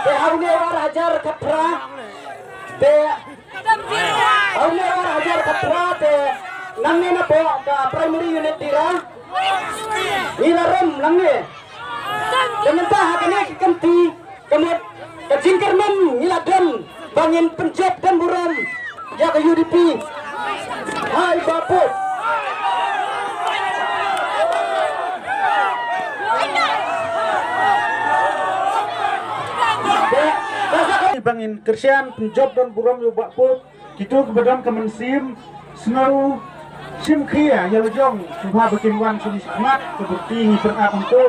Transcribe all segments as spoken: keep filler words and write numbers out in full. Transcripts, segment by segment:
Te ha une u ar hajar khatphra te, ha une u ar hajar khatphra te, nangne napoh ka Primary Unit Dira ngi la rem nangne. Te mynta ha kane ka kynti ka mut ka jingkyrmen ngi la don ba ngin pynjop don burom ïa ka U D P. Hai ba put. Ba ngin kyrshan pynjop don burom ïa u Bah Put. Kito kiba don ka mynsiem sngew shim khia ïa la jong sngewbha ba kin wan sha ngi shakhmat, ka pyrthei ngi pynap hangto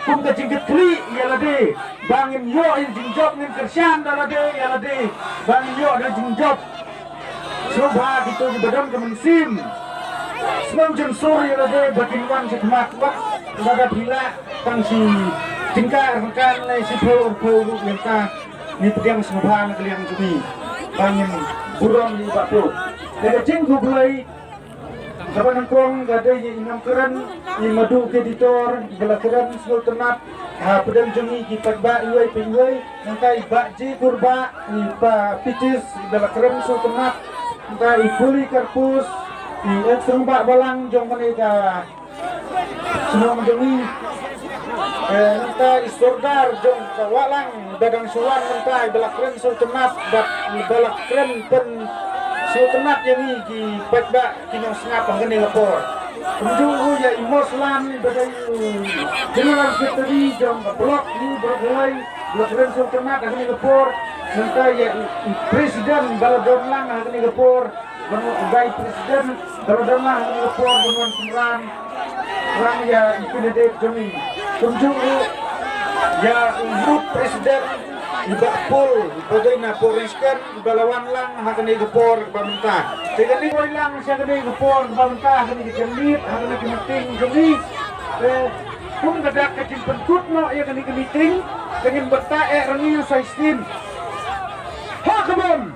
kum ka jingkitkhlieh ïa lade ba ngin ïoh ïa jingjop, ngin kyrshan da lade ïa lade ba ngin ïoh da jingjop. Sngewbha kito kiba don ka mynsiem sngew jynsur ïa lade ba kin wan shakhmat, wat lada phi lah tang shi tyngka ar tyngka ne shiphew arphew ruh ïa ka. Ngi pdiang sngewbha na ka liang jong ngi ba ngin burom ïa i Bah Put. Te ka jingkhublei kaba nyngkong ka dei ïa i nongkren, i Madu Editor, iba la kren sngewtynnat hapdeng jong ngi ki paidbah iwei pa iwei. Nangta i Bah J Kurbah, i Pa Pitis, iba la kren sngewtynnat. Nangta i Puli Karpus, i ex rangbah balang jong kane ka shnong jong ngi. Eh, nangta i sordar jong ka Wahlang ba dang shu wan mynta, iba la kren sngewtynnat bad iba la kren pynsngewtynnat ïa ngi ki paidbah ki nongsngap ha kane ka por. Kumjuh ruh ïa i Moslan ba dei u General Secretary jong ka block ngi, block Hawai, iba la kren sngewtynnat ha kane ka por. Nangta ïa i, i President ba la don lang ha kane ka por. Ban wan u Vice President, ka la don lang ha kane ka por ban wan kynran, kynran ïa i candidate jong ngi. Kumjuh ruh ïa u Youth President, i Bah Pul, iba dei na Port Rangkot, iba la wan lang ha kane ka por kaba mynta. Te kane ka wan lang sha kane ka por kaba mynta ha kane ka jingmut, ha kane ka meeting jong ngi. Te kum ka dak ka jingpynkut noh ïa kane ka meeting, te ngin bynta eh rangi u Saistin. Ha ka bom!